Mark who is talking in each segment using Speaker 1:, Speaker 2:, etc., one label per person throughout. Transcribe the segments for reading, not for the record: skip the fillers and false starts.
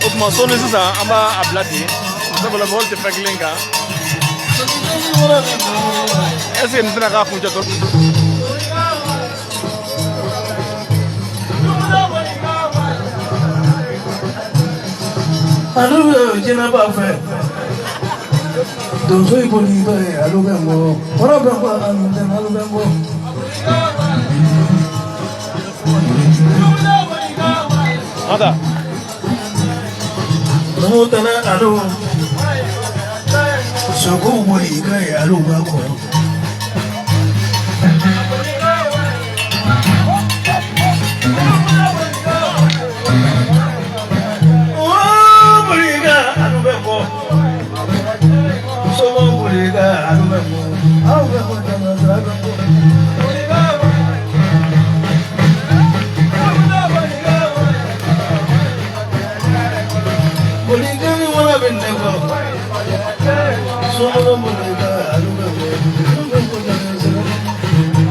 Speaker 1: O tuma sɔɔni sisan an b'a a bila ten, sabula mɔgɔw tɛ fɛn kelen kan. Est ce que nin tɛna k'a kuncɛ tɔ?
Speaker 2: Alu bɛ jinɛba fɛ donso i boli ba ye alu bɛ bɔ kɔrɔ bɛ bɔ alu tɛ alu bɛ bɔ.
Speaker 1: Mata.
Speaker 2: Numu tɛnɛ alu sogow boli ka ye alu b'a kɔrɔ.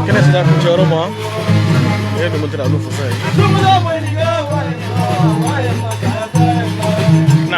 Speaker 1: Kɛnɛ sera kuncɛyɔrɔ ma. O ye numu tɛnɛ alu fasa ye. Na.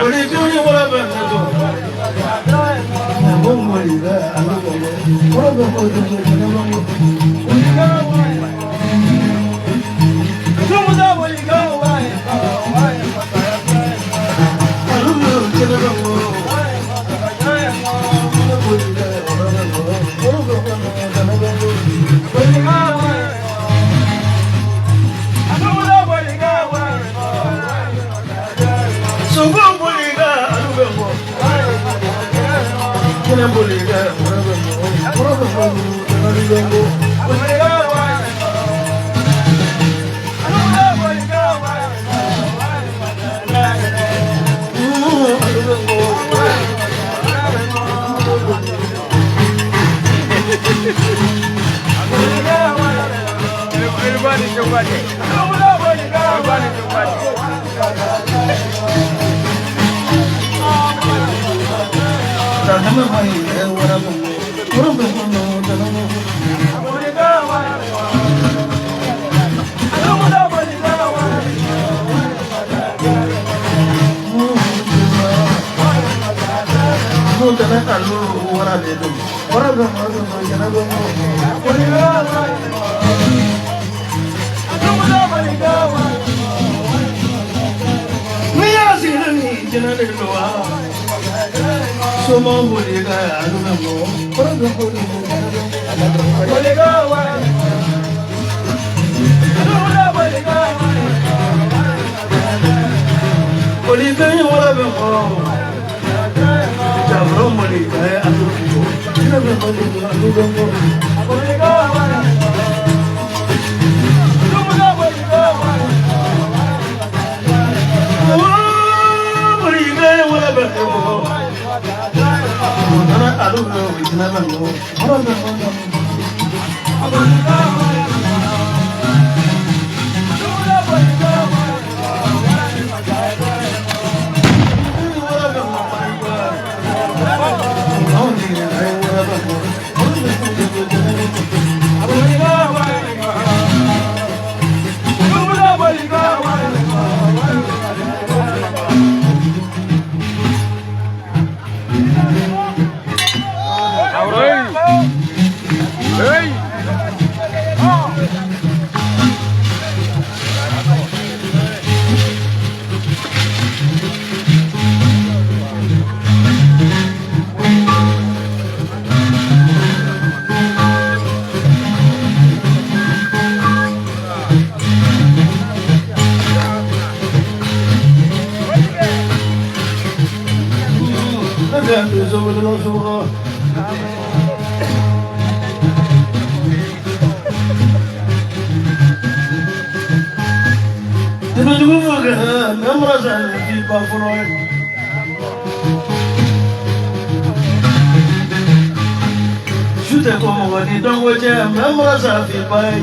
Speaker 2: tɛ ko mɔgɔ ni dɔnko cɛ mɛ mɔgɔ safi ba ye.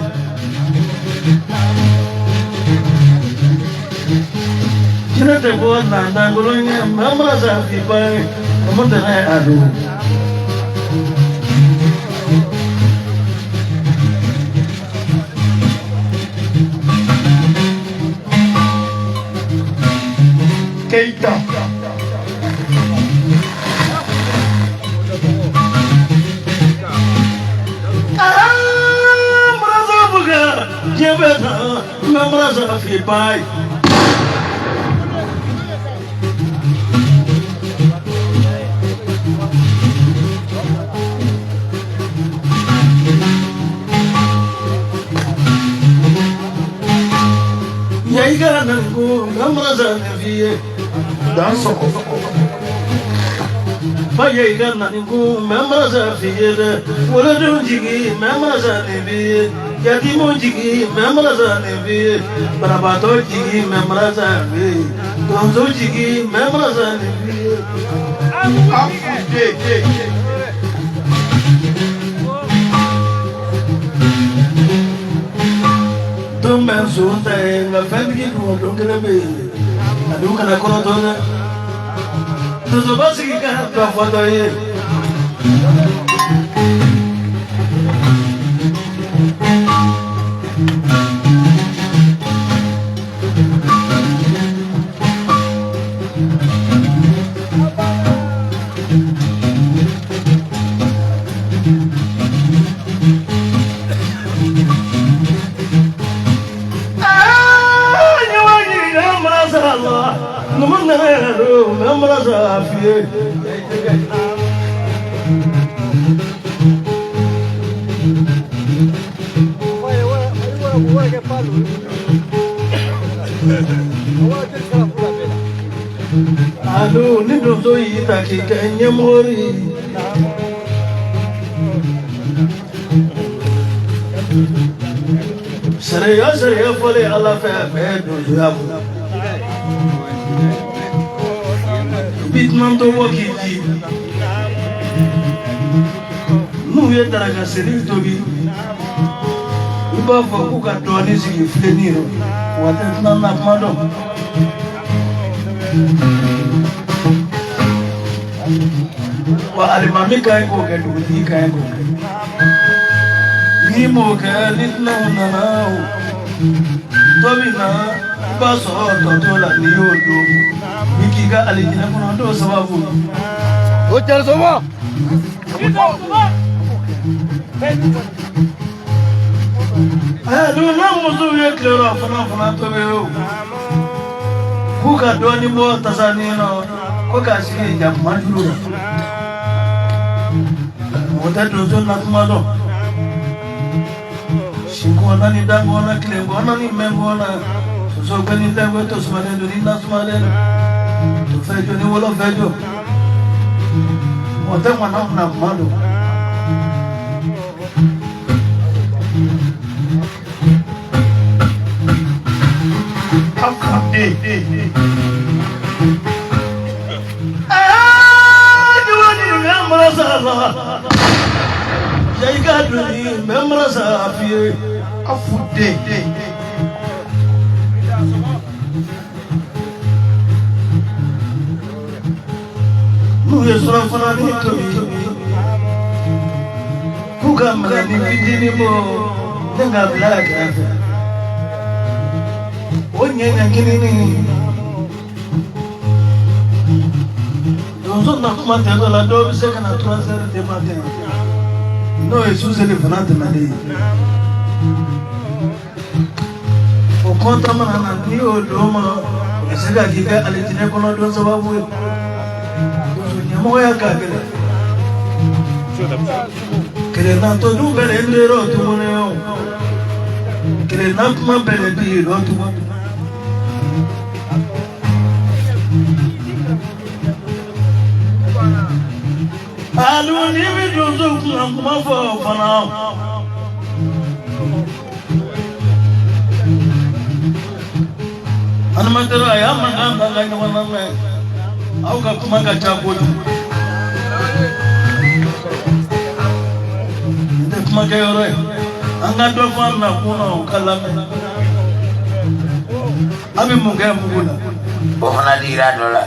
Speaker 2: Jinɛ tɛ ko nandankolon ye mɛ mɔgɔ safi ba ye. Numu tɛnɛ a don.
Speaker 1: Keita.
Speaker 2: Aa mɔgɔ buga diɲɛ bɛ tan mɛ mɔgɔ safi ba ye. Yayi ka nan ko mɛ mɔgɔ safi ye.
Speaker 1: Dan sɔgɔ.
Speaker 2: Fa yayi ka nan ko mɛ mɔgɔ safi ye dɛ. Wolodenw jigi mɛ mɔgɔ safi ye. Yatimu jigi mɛ mɔgɔ safi ye. Banabaatɔ jigi mɛ mɔgɔ safi ye. Donso jigi mɛ mɔgɔ safi ye.
Speaker 1: Afude.
Speaker 2: Don bɛ nson ta ye nka fɛntigi dun don kelen bɛ yen a dun kana kɔrɔtɔ dɛ. Donsoba sigi ka dɔ fɔ dɔ ye. Numu nana yɛrɛ don mɛ n bɔra sa f'i ye. Alo ni donso y'i ta k'i kɛ ɲɛmɔgɔ ye. Sariya sariya fɔlen Ala fɛ a bɛɛ ye donsoya bolo. I b'i dunantɔ bɔ k'i di. N'u ye daraka seri tobi, i b'a fɔ k'u ka dɔɔnin sigi filennin rɔ, wa tɛ dunan na kuma dɔn. Wa alimami ka ɲi k'o kɛ, dugutigi ka ɲi k'o kɛ. N'i m'o kɛ, ni dunanw nana o, dɔ bɛ na, i b'a sɔrɔ tɔ t'o la n'i y'o dun. I k'i ka alijinɛ kɔnɔ dɔw sababu.
Speaker 3: O cɛ sɔmɔ.
Speaker 2: Donna musow ye tilerɔ fana fana tobi o. K'u ka dɔɔnin bɔ tasanin na ko k'a sigi jakuma juru la. Mɔgɔ tɛ donso na kuma dɔn. Sinkɔnna ni dankɔnna, tilenkɔnna ni mɛnkɔnna. Soso gbɛ ni dɛgbɛ to sumalen don ni nasumalen don. To fɛ jɔ ni wolo fɛ jɔ. Mɔgɔ tɛ ŋɔnɔ na kuma dɔn.
Speaker 1: Afude.
Speaker 2: Yayi ka doni mɛ mara sa f'i ye.
Speaker 1: Afude.
Speaker 2: N'u ye surafana ni tobi, k'u ka minɛni fitinin bɔ ne ka bila a kɛrɛfɛ. O ɲɛɲɛ kinini. Donso na kuma tɛ dɔ la, dɔw bɛ se ka na 3 heures du matin. N'o ye su seli fana tɛmɛnen ye. O kɔntan mana na n'i y'o d'o ma, o bɛ se ka k'i ka alijinɛ kɔnɔ don sababu ye. Donso ɲɛmɔgɔya ka gɛlɛn. Kelenna tɔ dun bɛɛ de rɔ tuguni o. Kelenna kuma bɛɛ de b'i rɔ tuguni. Alu ni bɛ donso kunna kuma fɔ fana. Animateur a y'a mankan da ka ɲɔgɔn lamɛn. Aw ka kuma ka ca kojugu. kumakɛyɔrɔ ye. An ka dɔ fɔ an nakun na, o ka lamɛn. A bɛ mun kɛ mugu la?
Speaker 4: O fana digira dɔ la.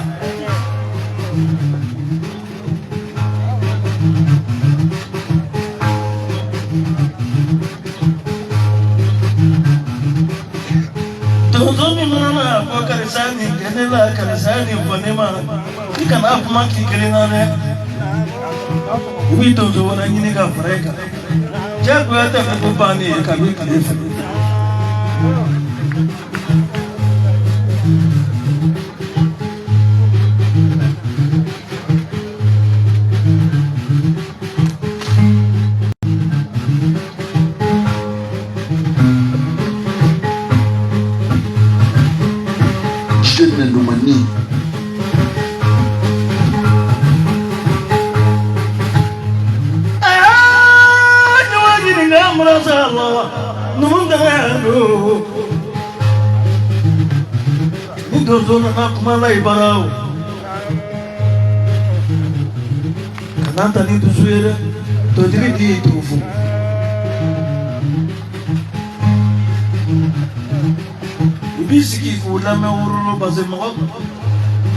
Speaker 2: Tonso min mana na fɔ karisa nin kɛ ne la, karisa nin fɔ ne ma, i kana kuma k'i kelen na dɛ. I bɛ tonso wɛrɛ ɲini ka fara i kan. Diyagoya tɛ fɔ ko bannen ye kabi tile fɛ.
Speaker 3: Jeune Lumani.
Speaker 2: Ɲininka murasa la numu don ni donso nana kuma la i bara o kana ta ni dusu ye dɛ. Tontigi t'i tufu. I b'i sigi k'u lamɛn wurulu, parce que mɔgɔ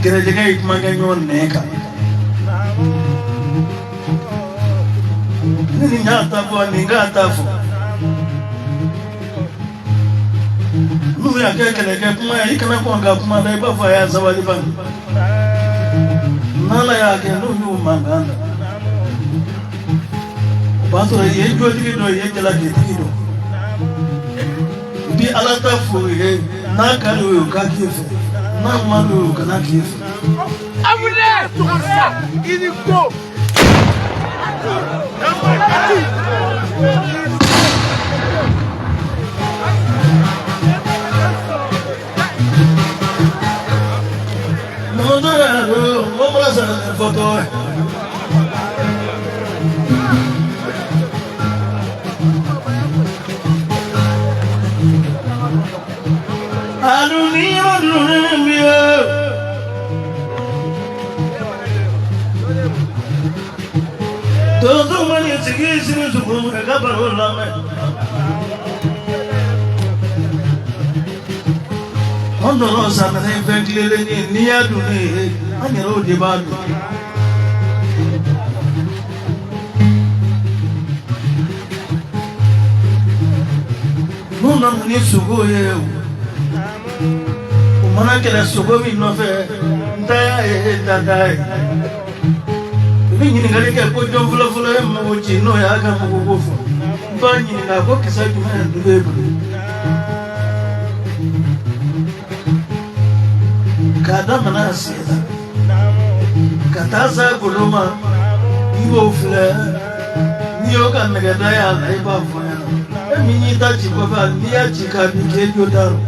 Speaker 2: gɛrɛjɛgɛ ye kuma kɛ ɲɔgɔn nɛn kan. Ni nin y'a ta fɔ, nin k'a ta fɔ, n'u y'a kɛ kɛlɛkɛ kuma ye, i kana kɔn ka kuma da. I b'a fɔ a y'a sabali ban. N'ala y'a kɛ n'u y'u mankan da, o b'a sɔrɔ i ye jotigi dɔ, i ye jalakitigi dɔ. I bi ala ta fo ye. N'a ka di o ye, o ka k'i fɛ. N'a man di o ye, o kana k'i fɛ.
Speaker 3: I ni ko.
Speaker 2: Mɔgɔ dɔ yɛrɛ don, o bɔra sara ni fɔtɔ ye. Aluni aluni biyo. Donso mani sigi sini sugu ka baro lamɛn. An dɔrɔn sanni fɛn tilenlen ye, n'i y'a dun ne ye, an yɛrɛw de b'a dun. N'u nana ni sogo ye, u mana kɛlɛ sogo min nɔfɛ, n ta y'a ye, n ta t'a ye. U bɛ ɲininkali kɛ ko jɔn fɔlɔfɔlɔ ye mugu ci, n'o y'a ka mugu ko fɔ. N b'a ɲininka ko kisɛ jumɛn de b'e bolo? K'a daminɛ a sen na ka taa s'a golo ma, i b'o filɛ. N'i y'o ka nɛgɛda y'a la, i b'a fɔ ɲɛna. E min y'i ta ci kɔfɛ, n'i y'a ci k'a bin, k'e jo t'a rɔ.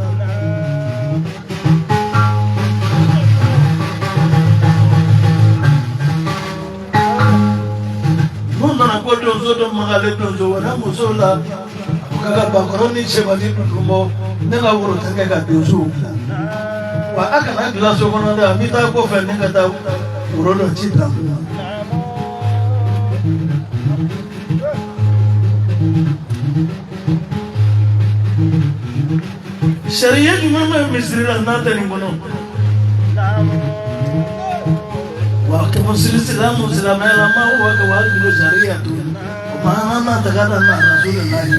Speaker 2: N'u nana ko donso dɔ magalen donso wɛrɛ muso la, o ka ka bakɔrɔ ni sɛbali dundun bɔ, ne ka woro tɛ kɛ ka donsow dilan wa. A kana dilan so kɔnɔ dɛ. An bɛ taa kɔfɛ, ne ka taa woro dɔ ci bila kun na. Sariya jumɛn bɛ misiri la n'a tɛ nin kɔnɔ? Wa kɛmɛ siri silamɛ silamɛya la ma wa ka wajibi sariya to o ma an na taga na na rasulillahi.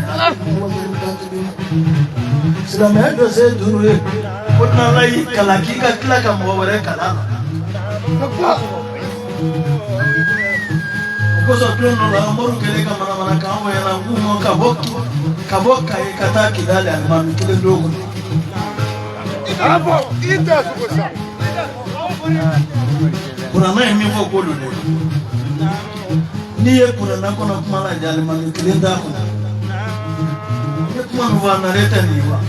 Speaker 2: Silamɛya jɔ se duuru ye ko n'ala y'i kalan, k'i ka tila ka mɔgɔ wɛrɛ kalan na. O kosɔn, don dɔ la, Amadu kɛlen ka manamanakan fɔ ɲɛna k'u ma ka bɔ Kayi ka taa Kidali, alimami kelen don kɔnɔ.
Speaker 3: I tɛ sogo sa.
Speaker 2: Kuranɛ ye min fɔ ko don dɛ. N'i ye kuranɛ kɔnɔ kuma lajɛ, alimami kelen t'a kɔnɔ. Ni kuma min fɔ a nalen tɛ nin ye wa?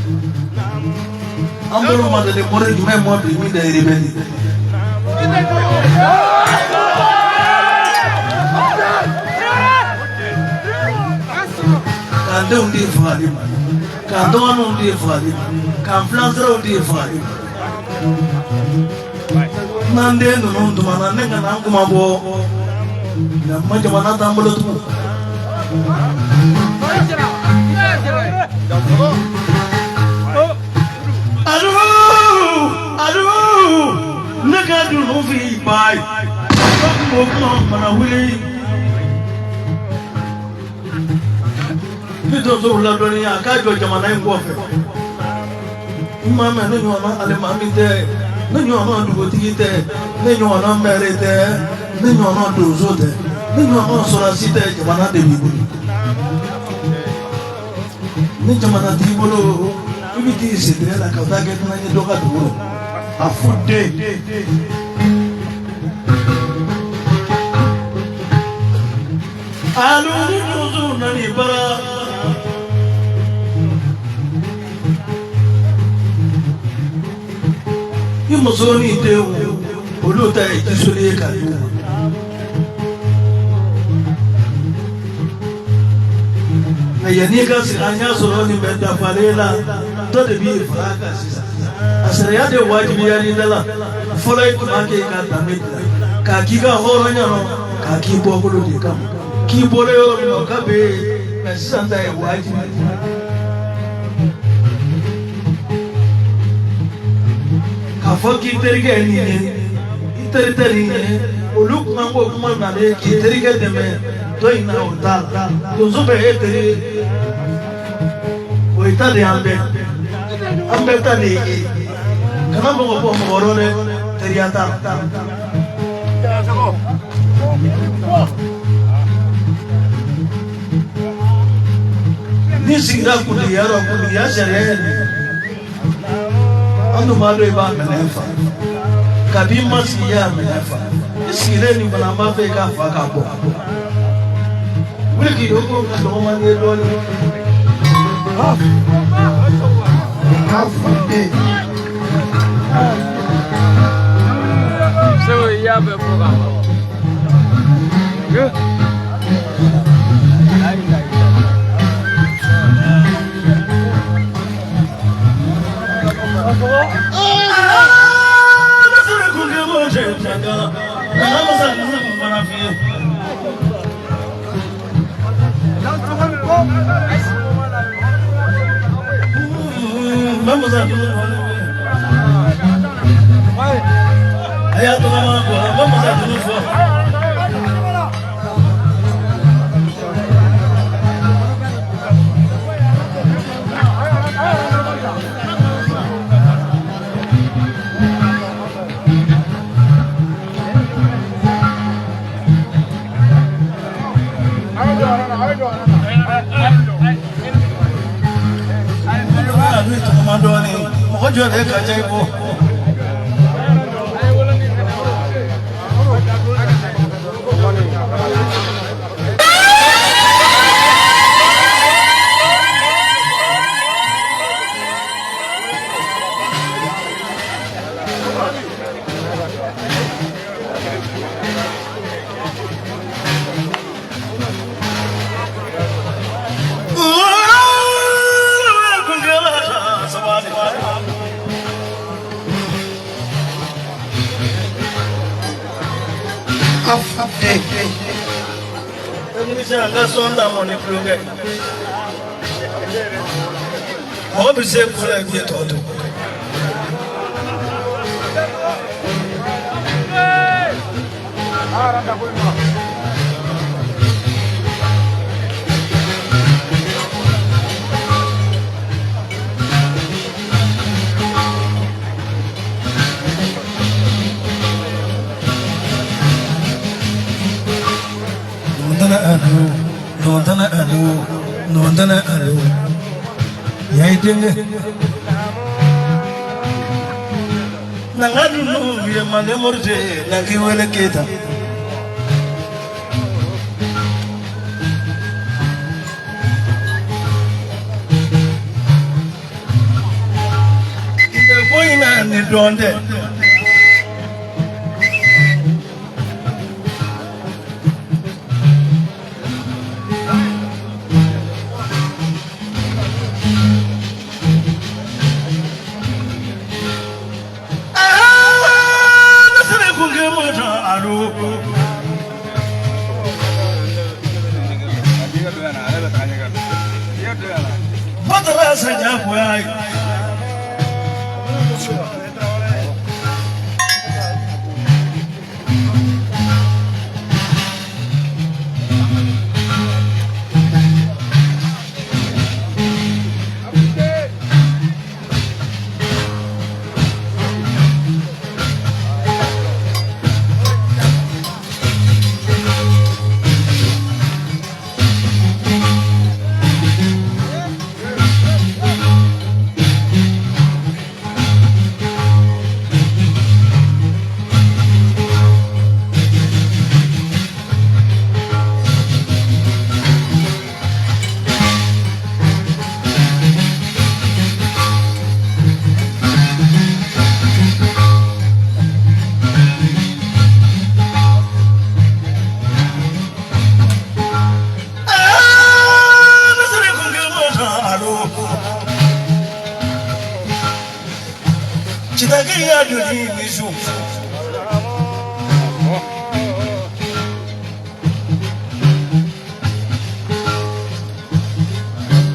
Speaker 2: An bolo ma deli mori jumɛn mɔ bi min tɛ rebelle ye? K'an denw di fagali ma, k'an dɔgɔninw di fagali ma, k'an filansiraw di fagali ma. N'an den ninnu tumana ne ka n'an kuma bɔ, nka ma jamana t'an bolo tugun. Alo, alo, ne ka dunu fi ba ye. O kuma mana wuli. Ni donsow ladɔnniya a k'a jɔ jamana in kɔfɛ. N ma mɛn ne ɲɔgɔnna alimami tɛ, ne ɲɔgɔnna dugutigi tɛ, ne ɲɔgɔnna mɛri tɛ, ne ɲɔgɔnna donso tɛ, ne ɲɔgɔnna sɔrɔdasi tɛ, jamana de b'i bolo. Ni jamana t'i bolo, i bɛ t'i sentɛgɛ la ka taa kɛ dunan ye dɔ ka dugu la. A fu den. Alo ni donsow nan'i bara. I muso n'i denw olu ta ye jisoli ye k'a d'u ma. Nka yanni i ka sigi an y'a sɔrɔ nin bɛ dafalen la, dɔ de b'i fara a kan sisan. A sariya de wajibiyali da la. Fɔlɔ i tun b'a kɛ i ka danbe dilan, k'a k'i ka hɔrɔnya rɔ, k'a k'i bɔkolo de kama, k'i bɔra yɔrɔ min na o ka bɛn yen, nka sisan ta ye wajibi ye. K'a fɔ k'i terikɛ ye nin ye, i teri tɛ nin ye, olu kuma ko kuma nalen k'i terikɛ dɛmɛ dɔ in na o t'a la. Donso bɛ e teri ye, o i ta de y'an bɛɛ, an bɛɛ ta de ye e ye. Kana mɔgɔ bɔ mɔgɔ rɔ dɛ, teriya t'a la. N'i sigira kuntigiya rɔ, kuntigiya sariya ye nin ye. An dun b'a dɔn i b'a minɛ fa. Kabi i ma sigi i y'a minɛ fa. I sigilen nin fana an b'a fɛ i k'a fa k'a bɔ. Wuli k'i ko ka dɔgɔman ye dɔɔnin.
Speaker 5: Segu i y'a bɛɛ fɔ ka ban.
Speaker 2: A y'a tɔgɔma bɔ, a ma masa ninnu fɔ. A bɛ tɔgɔma dɔɔnin, mɔgɔ jɔlen ka ca i bɔ. Technicien ka sɔn da mɔ ni tulonkɛ. Mɔgɔ bɛ se ko la i k'i tɔ to. Nɔntana alo, nɔntana alo, nɔntana alo. Yayi denkɛ. Na n ka ninnu ye Manden Morije na k'i wele Keyita. Nin ko in na nin dɔn tɛ. Ne sera kun kɛ mɔgɔ alo. Batara sa diyagoya ye.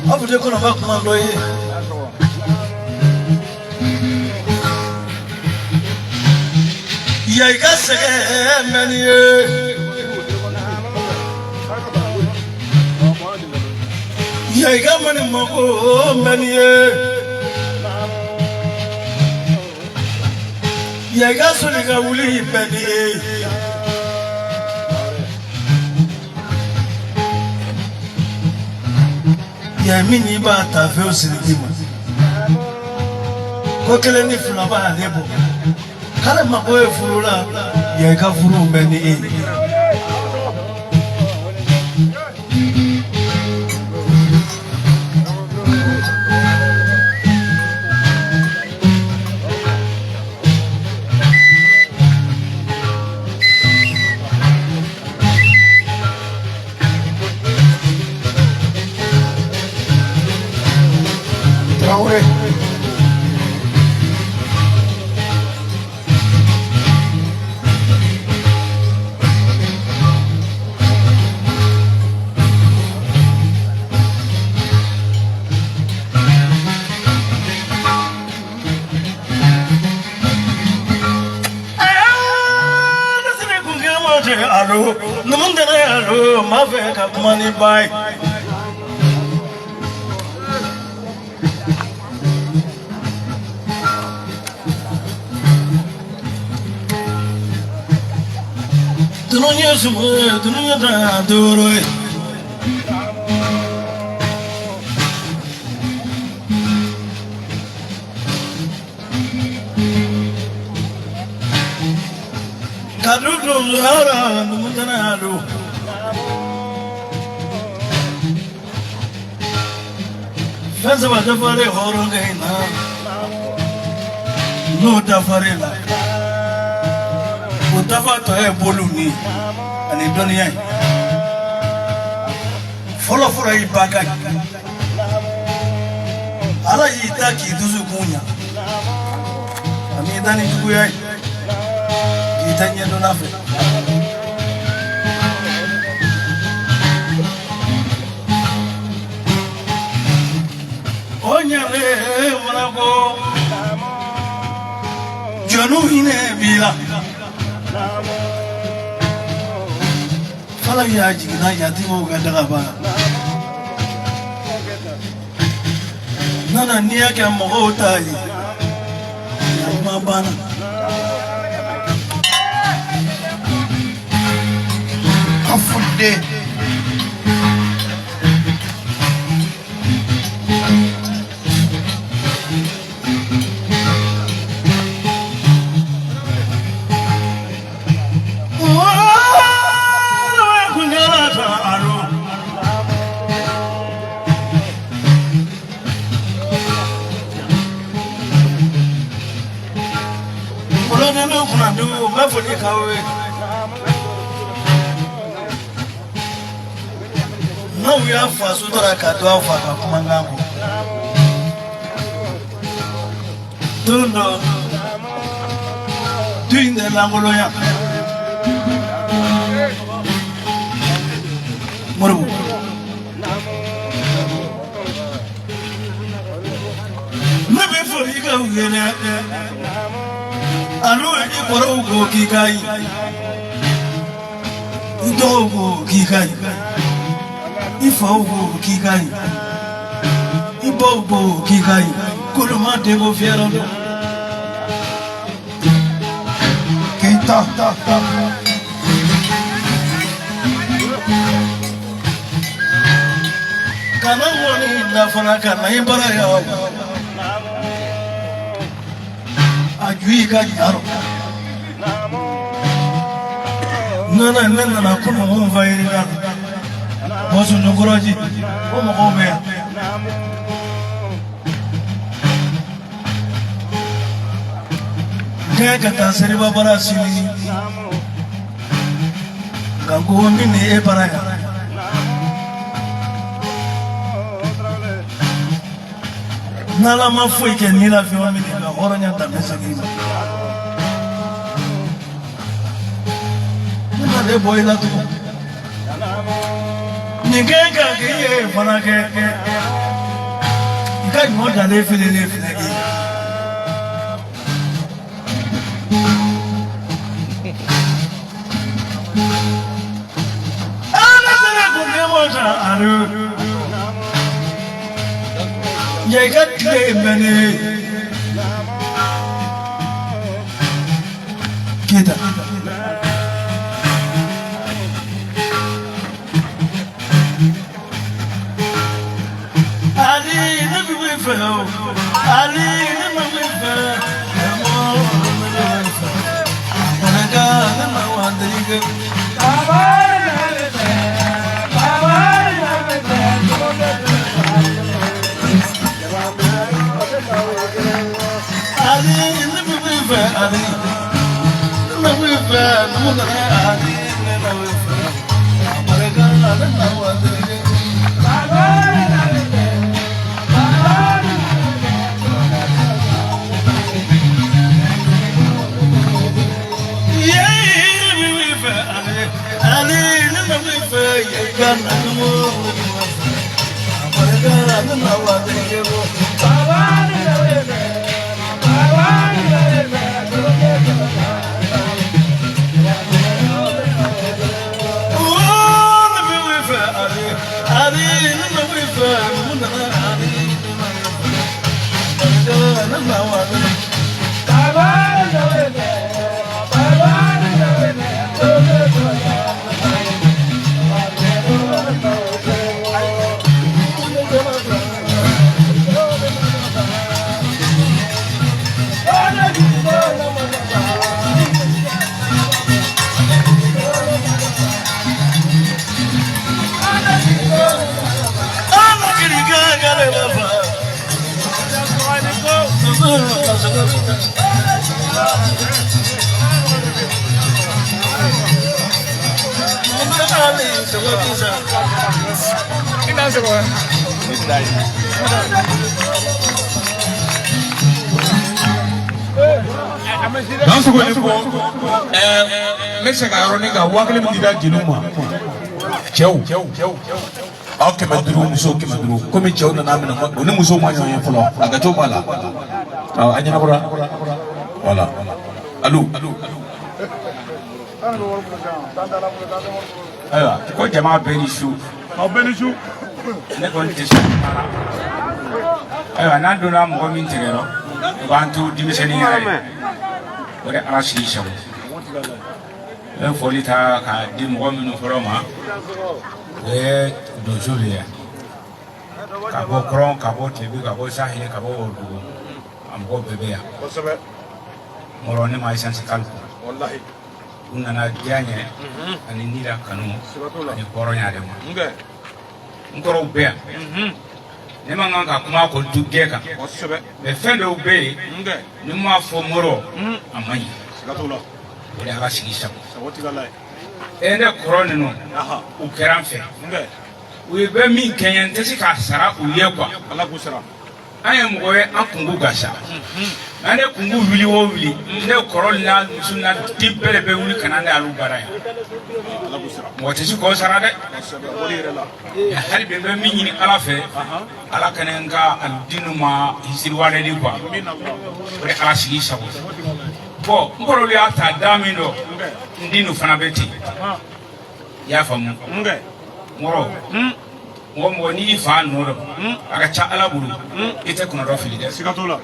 Speaker 2: Afu de kɔnɔ ka kuma dɔ ye. Ya i ka sɛgɛn mɛn ni ye. Ya i ka mani mako mɛn ni ye. Ya i ka soli ka wuli mɛn ni ye. Ya min n'i b'a ta fɛn siri ma. Ko kelen ni fila b'ale bɔ. K'ale mako ye furu la, ya i ka furu mɛn ni e ye.
Speaker 3: Traoré.
Speaker 2: Alo, numu dɛrɛ alo, n b'a fɛ ka kuma ni ba ye. Dunun ye sugu ye, dunun ye dan duuru ye. Ka du dun hara numu dɛrɛ alo. Fɛn saba dafalen hɔrɔnkɛ in na, n'o dafalen la, o dafa tɔ ye bolo ni ani dɔnniya ye. Fɔlɔ fɔlɔ y'i ba ka ye. Ala y'i da k'i dusukun ɲa. A m'i da ni juguya ye, k'i ta ɲɛdɔnna fɛ. O ɲalen fana ko jɔnniw hinɛ b'i la. Fala y'a jiginna yatimɛw ka dagaba la. Nana n'i y'a kɛ mɔgɔw ta ye, a kuma banna.
Speaker 3: Afudé.
Speaker 2: N'aw y'a fa sutura ka to aw fa ka kumakan kɔ. Don dɔ, du in tɛ lankolonya. Moribo. bɛ foli kɛ u ye dɛ. Alo i kɔrɔw ko k'i ka ɲi. I dɔgɔw ko k'i ka ɲi. I faw ko k'i ka ɲi. I baw ko k'i ka ɲi. K'olu ma denko fiyɛrɛ dɔn.
Speaker 3: Keita.
Speaker 2: Kana ŋɔni da fana ka na i bara yan. A ju y'i ka ɲa rɔ. Nana ne nana kunun ko n fa yiri la. Bɔsɔnjɔkɔrɔji o mɔgɔw bɛ yan. Kɛ ka taa Seriba bara sini. Nka ko min ni e bara yan. N'Ala ma foyi kɛ n'i la fɛn min ka hɔrɔnya danbe segin i ma. Ne ma ne bɔ i la tugun. Nin kɛ ka k'i ye fana kɛ. I ka ɲɔ dalen filelen filɛ i ye. Ala sera ko ne mɔ sa alo. Ɲɛ i ka tile bɛ ne ye. Keyita. Ali ne bɛ min fɛ o. Ali ne bɛ min fɛ. Ɛmɔ ne bɛ min fɛ. Baraka ne ma wa deli kɛ. Ali ne bɛ min fɛ Ali. Ne bɛ min fɛ numu nana Ali ne bɛ min fɛ. Baraka ne ma wa deli kɛ. Ali ne bɛ min fɛ ye ka na numu ne bɛ min fɛ. Baraka ne ma wa deli kɛ.
Speaker 6: Dansogo ni ko n bɛ segin a yɔrɔnin kan 5000 min dira jeliw ma cɛw aw 500 musow 500 komi cɛw nana minɛ u ni musow ma ɲɔgɔn ye fɔlɔ a ka t'o b'a la awɔ a ɲɛnabɔra voilà alu
Speaker 4: Ayiwa ko jama bɛɛ ni su.
Speaker 1: Aw bɛɛ ni su.
Speaker 4: Ne kɔni tɛ se kuma na. Ayiwa n'an donna mɔgɔ min tigɛrɔ o b'an to denmisɛnninya ye o de Ala sigi sago. N bɛ foli ta k'a di mɔgɔ minnu fɔlɔ ma o ye donso de ye ka bɔ kɔrɔn ka bɔ tilebin ka bɔ saheli ka bɔ worodugu a mɔgɔw bɛɛ bɛ yan. Mɔrɔ ne ma esansi kali kun. U nana diya ɲɛ ani ni la kanu ani hɔrɔnya de ma. N kɔrɔw bɛ yan. Ne man kan ka kuma ko du gɛn kan. Mais fɛn dɔw bɛ yen ni n m'a fɔ mɔrɔ a man ɲi. O de y'a ka sigi sago. E ne kɔrɔ ninnu u kɛra n fɛ. U ye bɛ min kɛ n ye n tɛ se k'a sara u ye quoi. An ye mɔgɔ ye, an kungo gasa. Nka ne kungo wuli o wuli, ne kɔrɔ n'a muso n'a den bɛɛ de bɛ wuli ka na ne alu bara yan. Mɔgɔ tɛ se k'o sara dɛ. Hali bi n bɛ min ɲini Ala fɛ, Ala kana n ka alu ma hisiriwale di quoi. O de Ala sigi sago. Bon, n kɔrɔlu y'a ta da min dɔ, n den fana bɛ ten. I y'a faamu? N kɔrɔ, mɔgɔ mɔgɔ n'i y'i fa nɔ dɔn, a ka ca Ala bolo, i tɛ kɔnɔdɔ fili dɛ.
Speaker 1: Siga t'o la.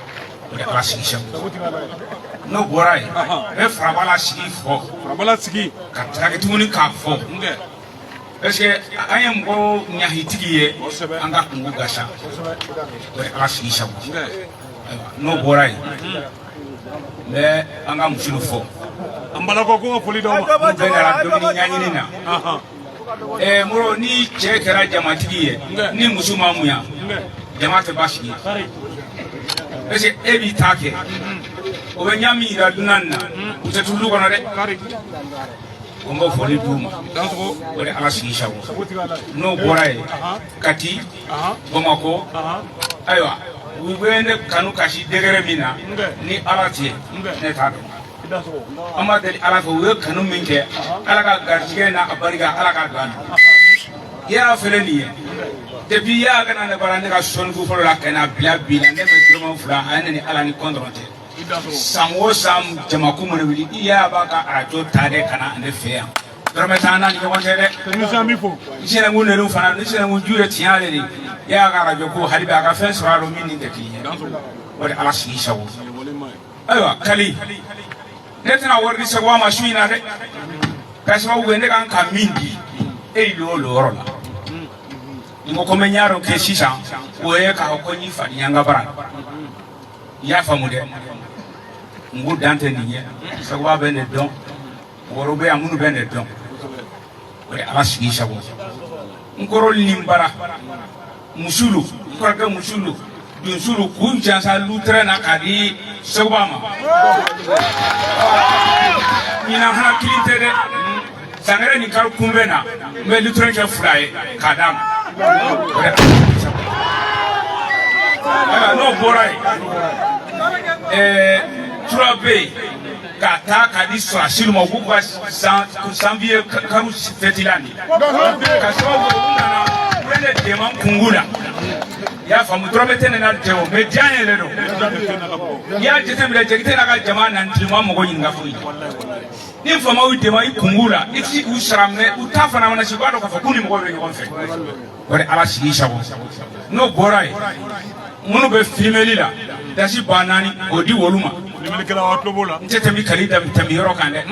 Speaker 4: O de Ala sigi sago. N'o bɔra yen, n bɛ farabala sigi fɔ.
Speaker 1: Farabala sigi.
Speaker 4: Ka tila tuguni k'a fɔ. Parce que an ye mɔgɔ ɲahitigi ye, an ka kungo gasa. O de Ala sigi sago. Ayiwa, n'o bɔra yen, n bɛ an ka musow fɔ.
Speaker 1: An balakaw ko ka foli d'aw ma.
Speaker 4: N'u bɛɛ nana dumuni ɲɛɲini na. Moro, ni cɛ kɛra jamatigi ye, ni muso ma munya, jama tɛ basigi. Parce que e b'i ta kɛ, o bɛ ɲa min yira dunan na, u tɛ tulu kɔnɔ dɛ. O n b'o foli d'u ma. O de Ala sigi sago. N'o bɔra yen, Kati, Bamakɔ, ayiwa, u bɛ ne kanu kasi degré min na, ni Ala tɛ, ne t'a dɔn. An b'a deli Ala fɛ, u ye kanu min kɛ, Ala ka garijɛgɛ n'a a barika, Ala k'a don a na. Y'a filɛ nin ye, depuis y'a ka na ne bara ne ka sɔnniku fɔlɔ la ka na bila bi la, ne bɛ dɔrɔmɛ 2, a ye ne ni Ala ni kɔntɔrɔn cɛ. San o san, jamakulu mana wuli, i y'a b'a ka arajo ta dɛ ka na ne fɛ yan, dɔrɔmɛ t'an n'a ni ɲɔgɔn cɛ dɛ.
Speaker 1: Technicien b'i fo.
Speaker 4: N sinankun ninnu fana, ni sinankun ju ye tiɲɛ ale de ye, y'a ka arajo ko hali bi a ka fɛn sɔrɔ a rɔ min ni tɛ kelen ye. O de Ala sigi sago. Ayiwa, Kali, ne tɛna wari di Sekuba ma su in na dɛ, ka sababu kɛ ne kan ka min di e y'o yɔrɔ la. N ko ko n bɛ ɲa dɔ kɛ sisan, o ye k'a fɔ ko n y'i fadenya n ka bara. I y'a faamu dɛ? N ko dan tɛ nin ye. Sekuba bɛ ne dɔn, mɔgɔ wɛrɛw bɛ yan minnu bɛ ne dɔn. O de Ala sigi sago. N kɔrɔ ni bara musulu, n kɔrɔkɛ musulu dunsulu k'u jansa lutɛrɛ na k'a di Sekuba ma. Ɲinan fana kelen tɛ dɛ, sangɛrɛ ni kari kunbɛn na, n bɛ lutɛrɛ kɛ 2 ye k'a d'a ma. O de Ala sigi sago. Ayiwa, n'o bɔra yen, tura bɛ yen k'a ta k'a di sɔrɔdasiw ma, u k'u ka sanviye karo fɛti la nin ka sababu kɛ u nana, u ye ne dɛmɛ n kungo la. I y'a faamu? Dɔrɔmɛ tɛ ne na cɛ o, mɛ diya yɛrɛ don. I y'a jateminɛ, Jakite n'a ka jama na tilema mɔgɔ ɲininka foyi. Ni faamaw y'i dɛmɛ i kungo la, i ti u sara, mɛ u ta fana mana se, u b'a dɔn k'a fɔ k'u ni mɔgɔw bɛ ɲɔgɔn fɛ. O de Ala sigi sago. N'o bɔra yen, minnu bɛ filimeli la, dasi 4000 k'o di olu ma.
Speaker 1: Filimɛlikɛlaw, aw tulo b'o la.
Speaker 4: N tɛ tɛmɛ Kali tɛmɛ yɔrɔ kan dɛ.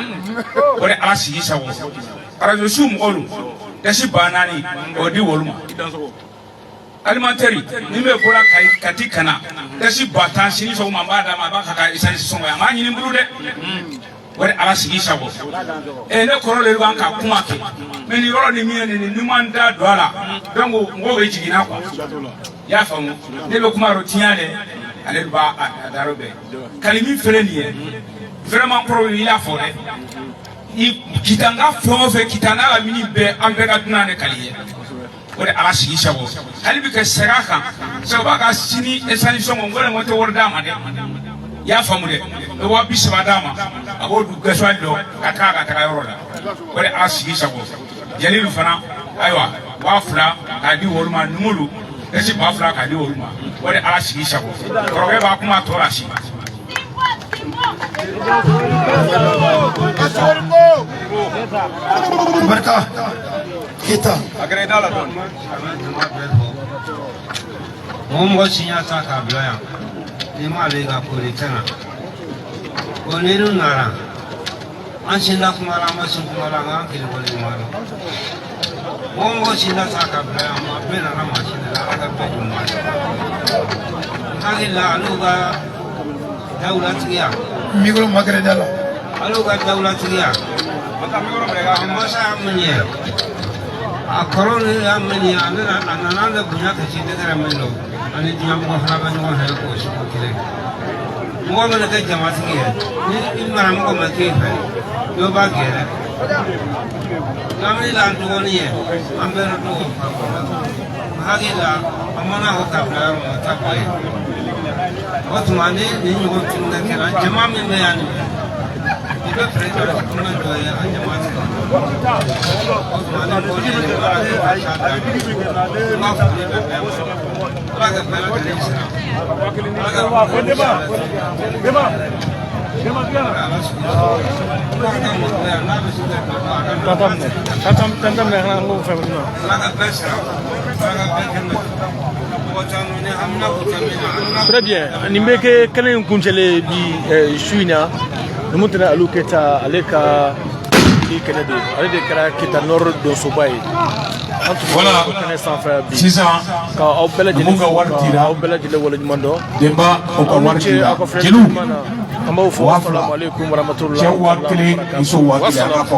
Speaker 4: O de Ala sigi sago. Arajo su mɔgɔw, dasi 4000 k'o di olu ma. Alimentaire ni bɛ bɔra Kati ka na, dasi 10 000 sini sɔgɔma, n b'a d'a ma, a b'a ka essence sɔngɔ ye, a m'a ɲini n bolo dɛ. O de Ala sigi sago. Ne kɔrɔ de b'an ka kuma kɛ, mɛ nin yɔrɔ ni min ye nin, ni ma n da don a la, donc mɔgɔw bɛ jigin na quoi. I y'a faamu? Ne bɛ kuma yɔrɔ tiɲɛ dɛ, ale b'a a dayɔrɔ bɛɛ. Kali min filɛ nin ye, vraiment, kɔrɔ i y'a fɔ dɛ, i kitanga fɛn o fɛn, kitanga la mini bɛɛ, an bɛɛ ka dunan de Kali ye. O de Ala sigi sago. Hali bi ka segin a kan, Sekuba ka sini essence sɔngɔ, n ko ne ko n tɛ wari d'a ma dɛ. I y'a faamu dɛ? N bɛ 30 000 d'a ma, a b'o dun gasoil dɔ ka taga ka taga yɔrɔ la. O de Ala sigi sago. Jalilu fana, ayiwa, 2000 k'a di olu ma, numulu dasi 2000 k'a di olu ma. O de Ala sigi sago. Kɔrɔkɛ b'a kuma tɔ lase.
Speaker 3: Barika Keyita.
Speaker 5: A kɛra i da la dɔɔni.
Speaker 7: Mɔgɔ mɔgɔ siɲɛ ta k'a bila yan, n'i m'ale ka ko de tɛ na o ni dun nana, an sinna kuma la, an ma sin kuma la, an k'an kelen wale ɲuman dɔn. Mɔgɔ mɔgɔ sinna ta k'a bila yan, maa bɛɛ nana maa si de la, Ala ka bɛɛ ɲuman ye. N hakili la, al'u ka dawulatigiya.
Speaker 3: Micro magɛrɛ da la.
Speaker 7: Al'u ka dawulatigiya, a masa y'a min ye, a kɔrɔ ni y'a min ye, a nana a nana an de bonya ka se degré min don, ani diɲɛmɔgɔ fana bɛ ɲɔgɔn fɛ k'o sugu kelen. Mɔgɔ mana kɛ jamatigi ye, ni i maramɔgɔ ma k'e fɛ, dɔ b'a gɛrɛ. Lamini la, an dɔgɔnin ye, an bɛɛ dɔgɔ. N hakili la an mana ko k'a bila yɔrɔ min na, o t'a bɔ yen. O tuma ni nin ɲɔgɔn tulonkɛ kɛra, jama min bɛ yan nin, i bɛ fɛɛrɛ kɛ ka tulonkɛ dɔ ye a jama cɛ. O tuma ni ko ni ala kɛ ka ca dan, n b'a foli bɛ bɛɛ ma. Ala ka bɛɛ lajɛlen sira, Ala ka bɛɛ lajɛlen sira.
Speaker 1: Tan minɛ an k'o fɛn na. Très bien, nin bɛ kɛ kɛnɛ in kuncɛlen bi su in na. Numu tɛnɛ Alu Keyita, ale ka ni kɛnɛ de, ale de kɛra Kita Nord donsoba ye. An tun bɛ kɛnɛ sanfɛ bi.
Speaker 6: Sisan
Speaker 1: ka aw bɛɛ lajɛlen
Speaker 6: numu ka wari dira.
Speaker 1: Aw bɛɛ lajɛlen waleɲuman dɔn.
Speaker 6: Denba o ka
Speaker 1: Aw ni
Speaker 6: wari
Speaker 1: ce
Speaker 6: dira.
Speaker 1: aw ka filɛli
Speaker 6: Jeliw
Speaker 1: ɲuman na. An b'aw fɔ
Speaker 6: 2000,
Speaker 1: asalamu aleykum warahmatullahi
Speaker 6: cɛw 1000, musow 1000, an k'a fɔ.